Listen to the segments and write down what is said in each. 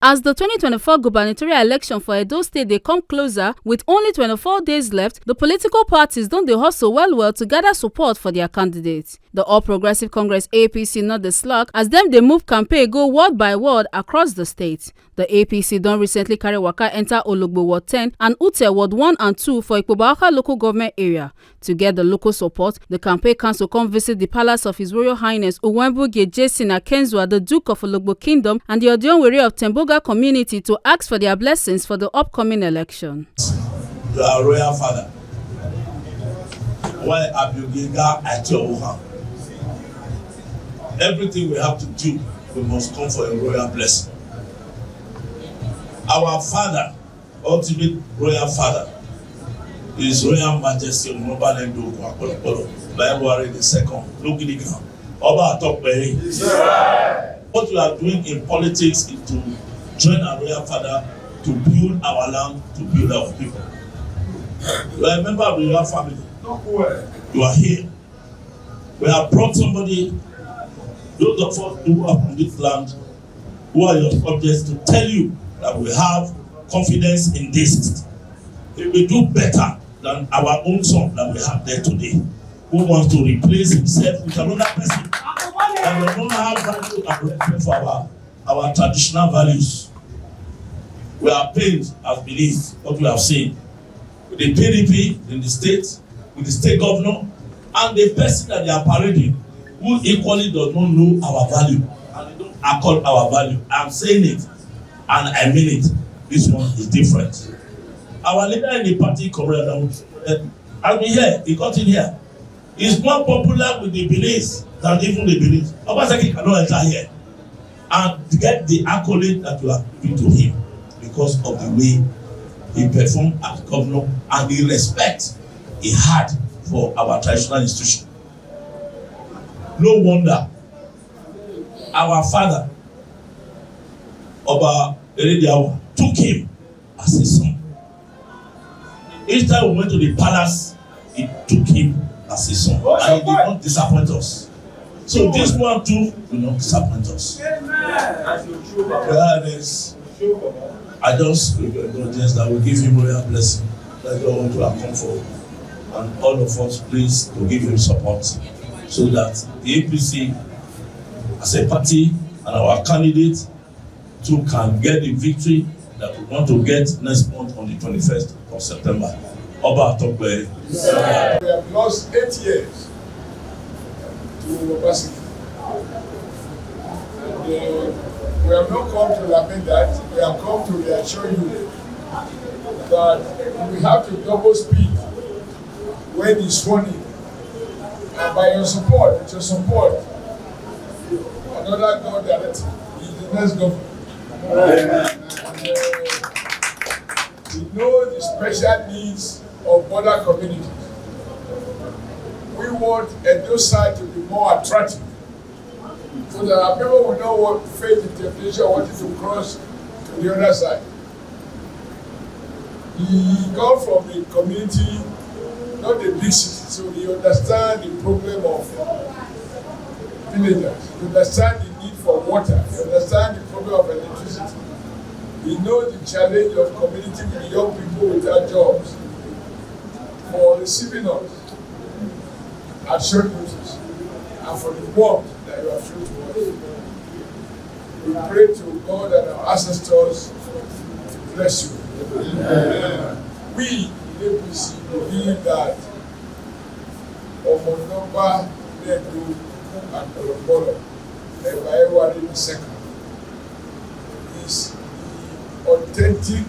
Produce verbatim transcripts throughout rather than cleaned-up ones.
As the twenty twenty-four gubernatorial election for Edo State dey come closer, with only twenty-four days left, the political parties don dey hustle well well to gather support for their candidates. The All Progressive Congress, A P C, no dey slack as dem dey move campaign go ward by ward across the state. The A P C don recently carry waka enter Ologbo Ward ten and Ute Ward one and two for Ikpoba Awka local government area. To get the local support, the campaign council come visit the palace of His Royal Highness Uwembuge Jason Akenzua, the Duke of Ologbo Kingdom, and the Odionwere of Temboga community to ask for their blessings for the upcoming election. You are royal father. Why Abiogega at your hand? Everything we have to do, we must come for a royal blessing. Our father, ultimate royal father, His Royal Majesty Omoba Nendo Okun Akpolokpolo, Baiwari the second, Luginigan, Oba Atokpei. What we are doing in politics is to join our royal father to build our land, to build our people. You are a member of the royal family. You are here. We have brought somebody, those of us who are from this land, who are your subjects, to tell you that we have confidence in this. He will do better than our own son that we have there today, who wants to replace himself with another person that will not have value and respect for our, our traditional values. We are pained as beneath what we have seen with the P D P in the state, with the state governor, and the person that they are parading, who equally does not know our value and they don't accord our value. I'm saying it, and I mean it. This one is different. Our leader in the party, Comrade Adamu, eh, has been here. He got in here. He's more popular with the Benin than even the Benin. Obaseki cannot enter here and get the accolade that you are giving to him because of the way he performed as governor and the respect he had for our traditional institution. No wonder our father, Oba Erediawa, took him as his son. Each time we went to the palace, he took him as his son. And he did not disappoint us. So this one too will not disappoint us. Your Highness, I just pray your indulgence that we give him royal blessing. Let God want to come forward. And all of us, please, to give him support so that the A P C as a party and our candidate too can get the victory that we want to get next month on the twenty-first of September. Oba Atokpei. We have lost eight years to Obaseki. And, uh, we have not come to lament that. We have come to reassure you that we have to double speed when he's running. And by your support, with your support, another God directed is the next governor. And, uh, we know the special needs of border communities. We want Edo side to be more attractive so that our people will not want to face the temptation of wanting to cross to the other side. He, he come from a community, not a big city, so he understand the problem of villagers. He understand the need for water. He understand the problem of electricity. He know the challenge of community with young people without jobs. For receiving us at short notice and for the warmth that you have shown to us. We pray to God and our ancestors to bless you. We in A P C believe that Omonogba Nedu and Kolobolo, Ebaewari the second, is the authentic,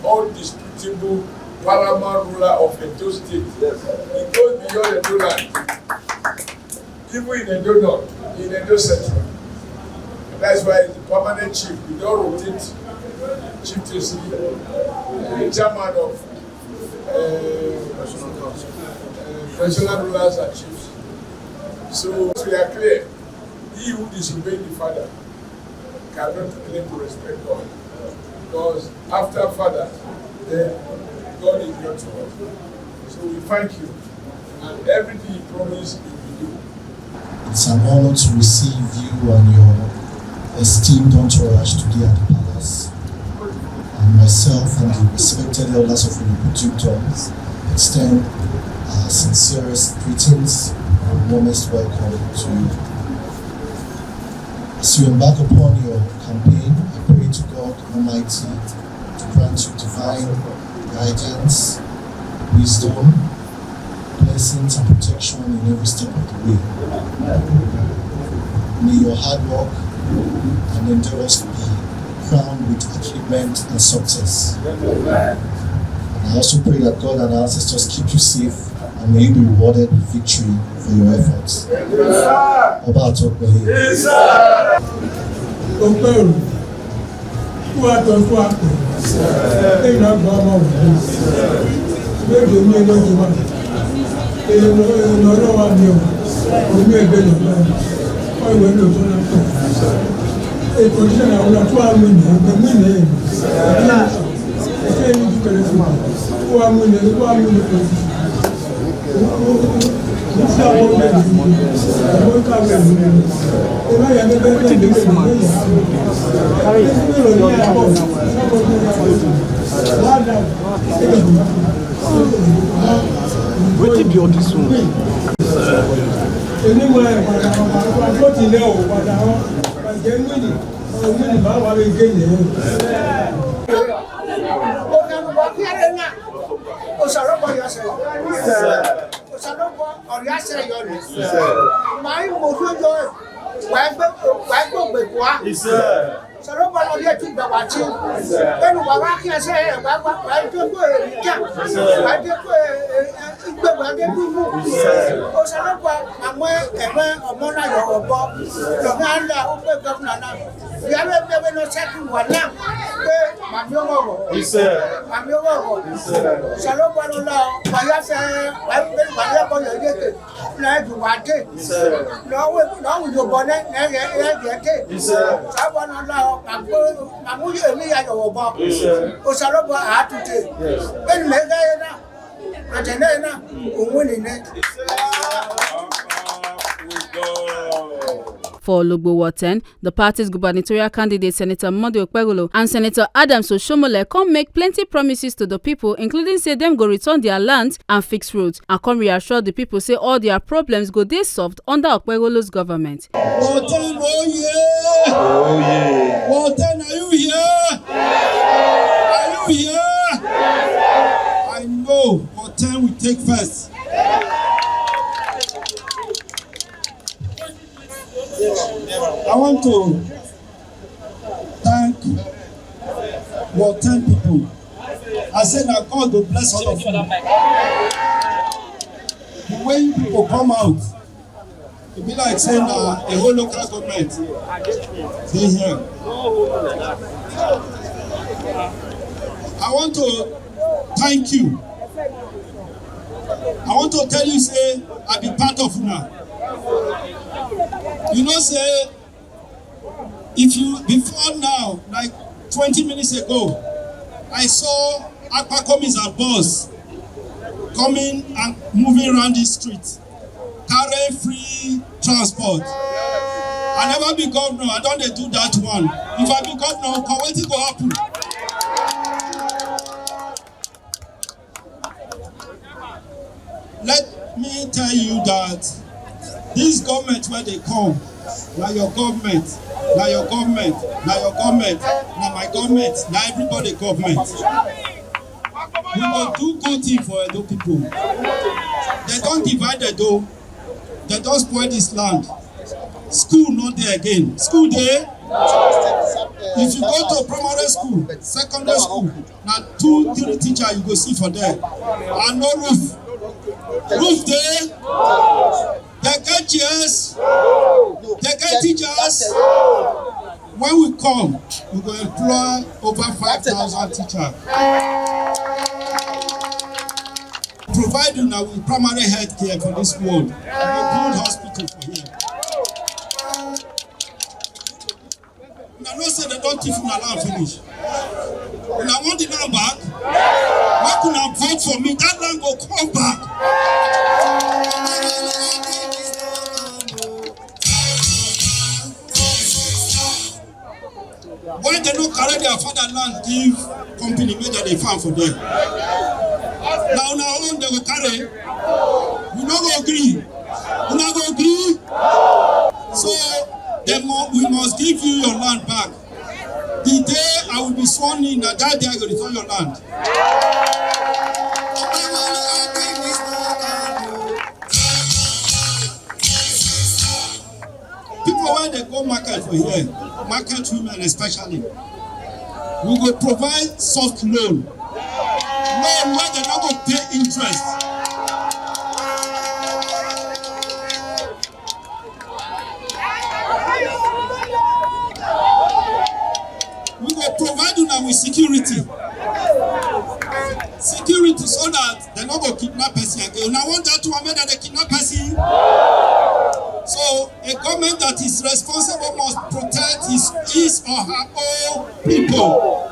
undisputable, paramount ruler of Edo State. Yes. He goes beyond Edo land. Even in Edo North, in Edo Central. That's why he's the permanent chief. We don't rotate chieftaincy. The chairman of, uh, uh, traditional rulers and chiefs. So we are clear. He who disobeyed the father cannot claim to respect God. Because after father, then God is beyond to us. So we thank you. And everything you promise, you will do. It's an honor to receive you and your esteemed entourage today at the palace. The respected elders of Onukutu Tombs extend our sincerest greetings and warmest welcome to you. As you embark upon your campaign, I pray to God Almighty to grant you divine guidance, wisdom, blessings, and protection in every step of the way. May your hard work and endurance be crowned with achievement and success. And I also pray that God and our ancestors keep you safe and may you be rewarded with victory for your efforts. Ọba Atokpeye. Okpero, kú àtọ̀ kú àpè, ẹ̀yìn náà gba ọmọ òkú, méje ní ẹgbẹ́ tó wà, èèyàn ọlọ́wà mi ò, omi ẹgbẹ́ yọ̀ náà, wọ́n ìwé lò tó náà pọ̀. Ètò iṣẹ́ làwọn ọ̀tún àwọn ènìyàn ẹgbẹ́ mí nìyẹn, ẹgbẹ́ yìí dúpẹ́ lẹ́sìn, kó wá mú ilẹ̀, kó wá mú ilẹ̀ pẹ̀lú. Wetin be all this one? Osalogbo ọrịa sị ya ọrịa. Ma anyị mụrụ ụjọ wee gbe wee gbe ogbe pụọ. Salogbo ọrịa tu gbawachi. Enu gbawa akị ese ya gbawa wee degbo erika. Wee degbo igbe wee degbo ugwu. Osalogbo ma mwe eme ọmọ na yọ ọbọ. Lọ na ala ụgbọ gọvanọ na. Yàrá ẹgbẹ́ bẹ́ẹ̀ lọ sẹ́kù wà náà pé màmí ọwọ́ wọ̀. Màmí ọwọ́ wọ̀. Sọlọ́gbọ́n ló lọ wàyà fẹ́ wàyà bọ̀ yọ̀ yé ké lọ́ọ́ ju wà dé. Lọ́wọ́ lọ́wọ́ yóò bọ̀ náà ẹ̀ ẹ̀ ẹ̀ dé. Sọlọ́gbọ́n ló lọ màmú yé mi yà yọ̀wọ̀ bọ̀. Òsọlọ́gbọ́n àtúntè. Bẹ́ẹ̀ni mẹ́gà yẹn náà àtẹ̀lẹ́ yẹn náà òun nìyẹn. For Ologbo Ward ten, the party's gubernatorial candidate Senator Monday Okpegolo and Senator Adams Oshomole come make plenty promises to the people, including say dem go return their lands and fix roads, and come reassure the people say all their problems go dey solved under Okpegolo's government. Ward ten oye! Ward ten, are you here? Are you here? I know Ward ten will take first. I want to thank Ward ten people. I say na God go bless all of you. The way you people come out, e be like say na a whole local government dey here. I want to thank you. I want to tell you say I be part of una. You know say if you before now, like twenty minutes ago, I saw Akpakomis and bus coming and moving around this street, carrying free transport. I never be governor, I don dey do that one. If I be governor, come wetin go happen? Let me tell you that this government wey dey come, na your government, na your government, na your government, na my government, na everybody government. We go do good thing for Edo people. Dem don divide Edo. Dem don spoil this land. School no dey again. School dey? If you go to primary school, secondary school, na two, three teacher you go see for there. And no roof. Roof dey? Dem get chairs? Dem get teachers? When we come, we go employ over five thousand teachers. Provide una with primary health care for this world. We go build hospital for here. Una know say dem don thief una land finish. Una want the land back? Make una vote for me, that land go come back. Why dem no carry their father land give company make dem dey farm for there. Na una own dem go carry. We no go gree. Una go gree. So dem mu-, we must give you your land back. The day I will be sworn in, na that day I go return your land. People wey dey go market for here, market women especially, we go provide soft loan, loan wey dem no go pay interest. We go provide una with security. Security so that dem no go kidnap person again. Una want that one make dem dey kidnap person? So a government that is responsible must protect his, his or her own people.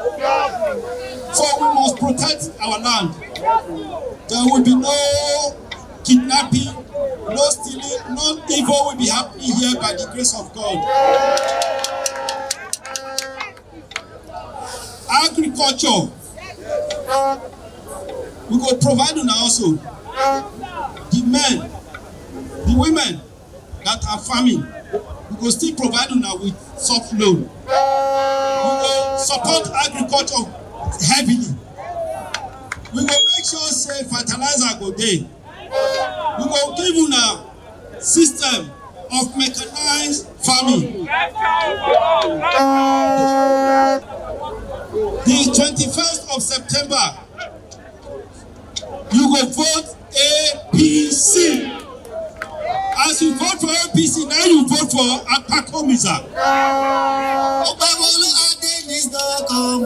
So we must protect our land. There will be no kidnapping, no stealing, no evil will be happening here by the grace of God. Agriculture, we go provide una also. The men, the women that are farming, we go still provide una with soft loan. We go support agriculture heavily. We go make sure say fertilizer go dey. We go give una system of mechanized farming. The twenty-first of September, you go vote A P C. As you vote for A P C, now you vote for Akpakomiza. Obawolo Ade is not come.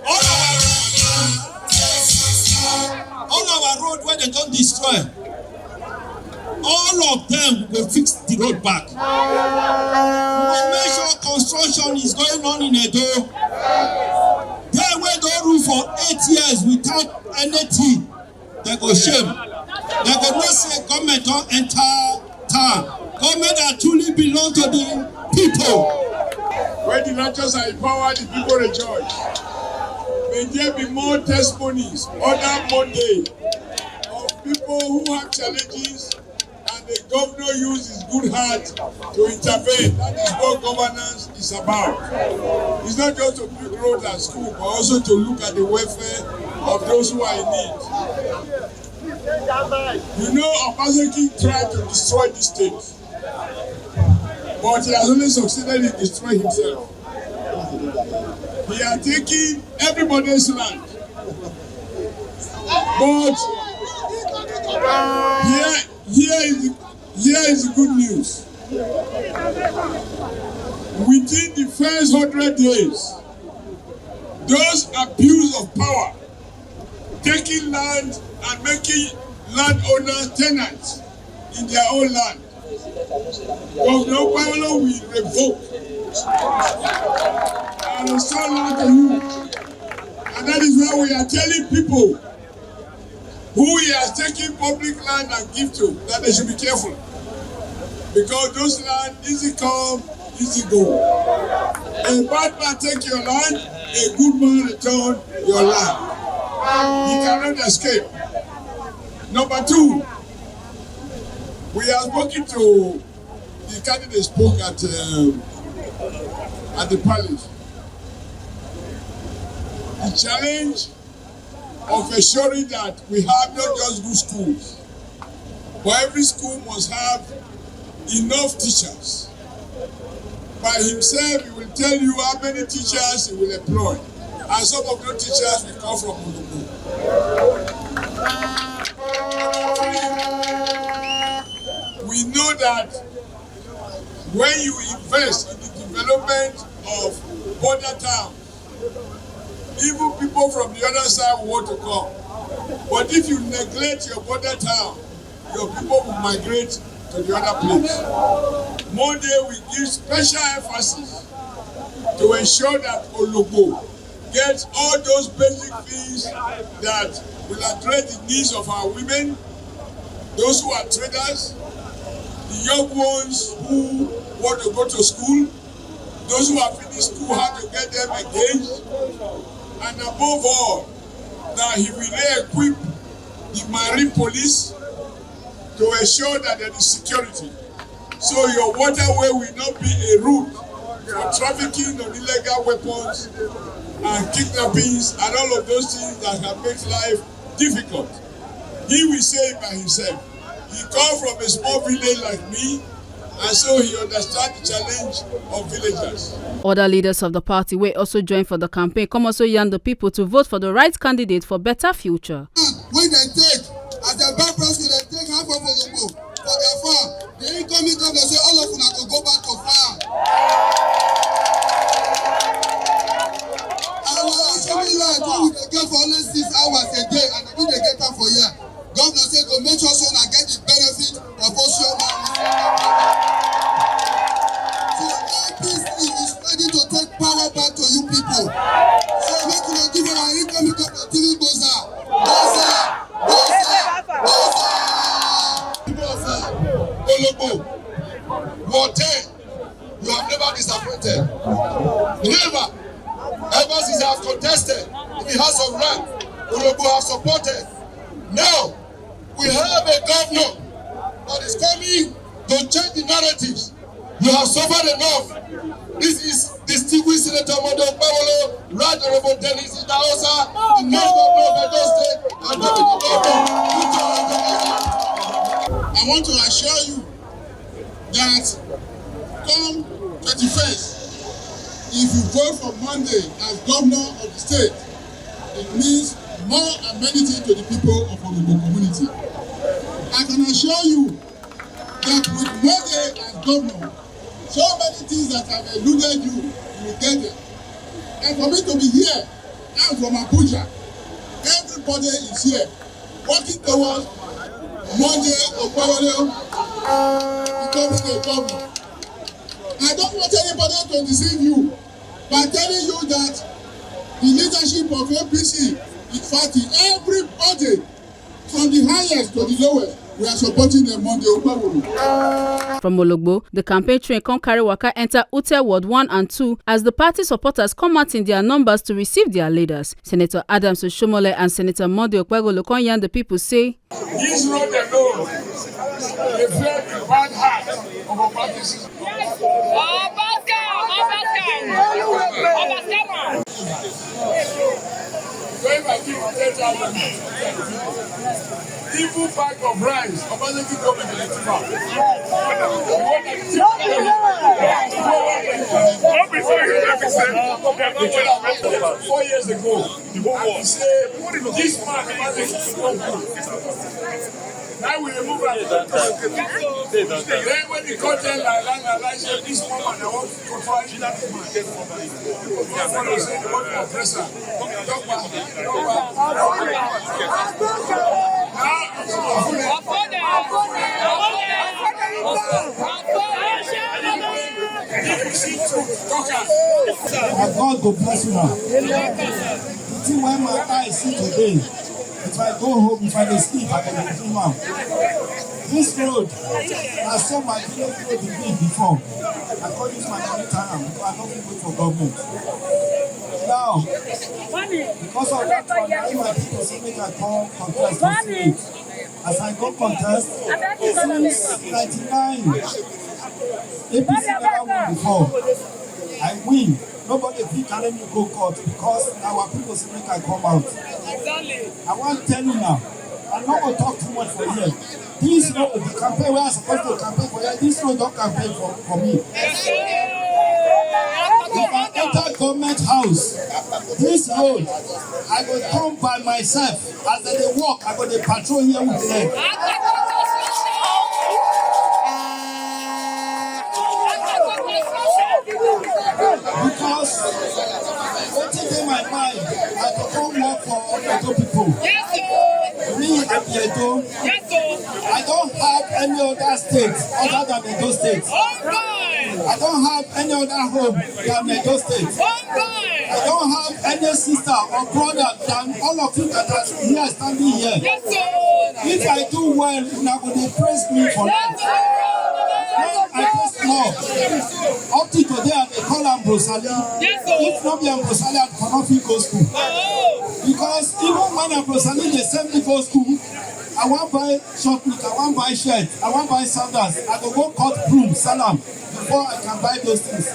All our, all our road wey dem don destroy, all of them go fix the road back. We go make sure construction is going on in Edo. Dem wey don rule for eight years without anything, dem go shame. Dem go know say government don enter town. Government that truly belong to the people. When the righteous are in power, the people rejoice. May there be more testimonies on that Monday of people who have challenges and the governor used his good heart to intervene. That is what governance is about. It's not just to build roads and school, but also to look at the welfare of those who are in need. You know, Obaseki tried to destroy this state, but he has only succeeded in destroying himself. He has taken everybody's land. But here, here is the, here is the good news. Within the first hundred days, those abuse of power, taking land and making landowners tenants in their own land, Governor Obawolo will revoke and restore land to you. And that is why we are telling people who he has taken public land and give to, that they should be careful. Because those land, easy come, easy go. A bad man take your land, a good man return your land. He cannot escape. Number two, we are spoken to the candidate spoke at, um, at the palace. The challenge of ensuring that we have not just good schools, but every school must have enough teachers. By himself, he will tell you how many teachers he will employ. And some of those teachers will come from Olugbo. We know that when you invest in the development of border town, even people from the other side want to come. But if you neglect your border town, your people will migrate to the other place. Monday, we give special emphasis to ensure that Olugbo gets all those basic things that will address the needs of our women, those who are traders, the young ones who want to go to school, those who have finished school, how to get them engaged, And above all, that he will re-equip the marine police to ensure that there is security. So your waterway will not be a route for trafficking of illegal weapons and kidnappings and all of those things that can make life difficult. He will say it by himself. He come from a small village like me, and so he understands the challenge of villagers. Other leaders of the party wey also join for the campaign come also yarn the people to vote for the right candidate for better future. Wey dem take as dem buy press, dem take half of Ologbo for their farm. The incoming governor say all of una go go back to farm. Our assembly light wey we dey get for only six hours a day, and we dey get am for here. Governor say go make sure say una get the benefit of Oshioma. So A P C is ready to take power back to you people. So make una give our incoming governor three gboza. Gboza! Gboza! Gboza! People of uh, Ologbo, Wote, you have never disappointed. Never. Ever since I have contested in the House of Rep, Ologbo have supported. Now, we have a governor that is coming to change the narratives. You have suffered enough. This is distinguished Senator Monday Okpebholo, Right Honorable Dennis Idahosa, the next governor of Edo State, and David Okpebholo. I want to assure you that come twenty-first, if you vote for Monday as governor of the state, it means more amenity to the people of Ologbo community. I can assure you that with Monday as governor, so many things that have eluded you, you will get them. And for me to be here, I'm from Abuja. Everybody is here working towards Monday Okpebholo becoming a governor. I don't want anybody to deceive you by telling you that the leadership of A P C is fighting. Everybody, from the highest to the lowest, we are supporting them Monday Okpebholo. From Ologbo, the campaign train come carry waka enter Ute Ward one and two as the party supporters come out in their numbers to receive their leaders. Senator Adams Oshomole and Senator Monday Okpebholo come yarn the people say, This road alone dey flare the bad heart of Obakisis. When I give ten thousand, even bag of rice, Obakisis go with the little bag. Four years ago, I say this man, Obakisis, is not good. Now we remove am. Then when the content like like like like say this woman, I want to try that woman. People follow say they want to oppress her. Talk back. Talk back. Now it's not good. If you see truth, talk am. And God go bless you now. The thing wey my eye see today, if I go home, if I dey sleep, I go dey dream am. This road, na so my village road e be before. I come use my money tie am because I no fit wait for government. Now, because of that one, na im my people say make I come contest for Senate. As I go contest, since ninety-nine, A P C never win before. I win. Nobody fit carry me go court because our people say make I come out. I wan tell you now, I no go talk too much for here. This road, the campaign wey I suppose to campaign for here, this road don campaign for, for me. If I enter government house, this road, I go turn by myself. As dem dey work, I go dey patrol here with them. Because wetin dey my mind, I go come work for Edo people. Me, I be Edo. I don't have any other state other than Edo State. I don't have any other home than Edo State. I don't have any sister or brother than all of you that are here standing here. If I do well, una go dey praise me for life. When I dey small, Up to today, I dey call Ambrosali. If not be Ambrosali, I cannot fit go school. Because even when Ambrosali dey send me go school, I wan buy short put, I wan buy shirt, I wan buy sandals, I go go cut broom, sell am before I can buy those things.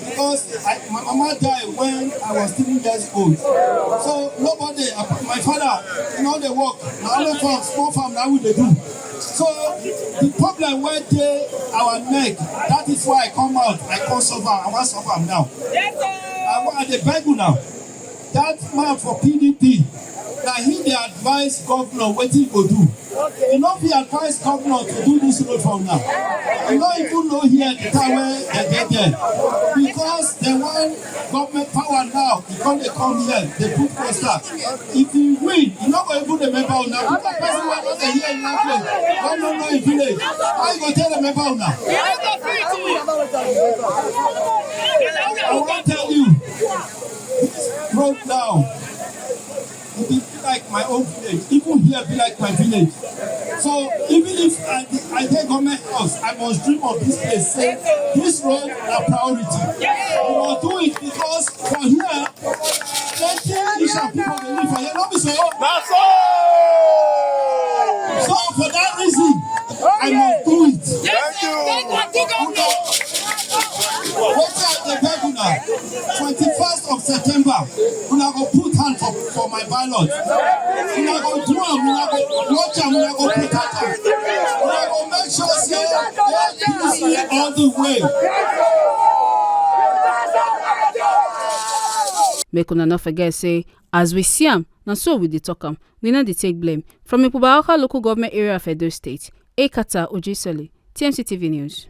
Because I, my mama die when I was three years old. So nobody, my father, you know, dey work. Na only farm, small farm, na we dey do. So the problem wey dey our neck, that is why I come out, I come suffer, I wan suffer am now. I wan, I dey beg una. That man for P D P, na him dey advise governor wetin he go do. He no fit advise governor to do this road for una. He no even know here the time wey dem get there. Because dem wan government power now, he come dey come here, dey put poster. If he win, he no go even remember una. Because person wey no dey hear him language, wey no know him village, how he go take remember una? I wan tell you, this road now, e be like my own village. Even here be like my village. So even if I, I dey government house, I must dream of this place. Say this road na priority. We must do it because for here, plenty English and people dey live for here. No be so? Na so. So for that reason, I must do it. Thank you. Wetin I dey beg una, twenty-first of September, una go put hand for, for my ballot. Una go do am, una go watch am, una go protect am. Una go make sure say A P C all the way. Make una no forget say, as we see am, na so we dey talk am. We no dey take blame. From Ipubaoka local government area of Edo State, Ekata Ojisoli, T M C T V News.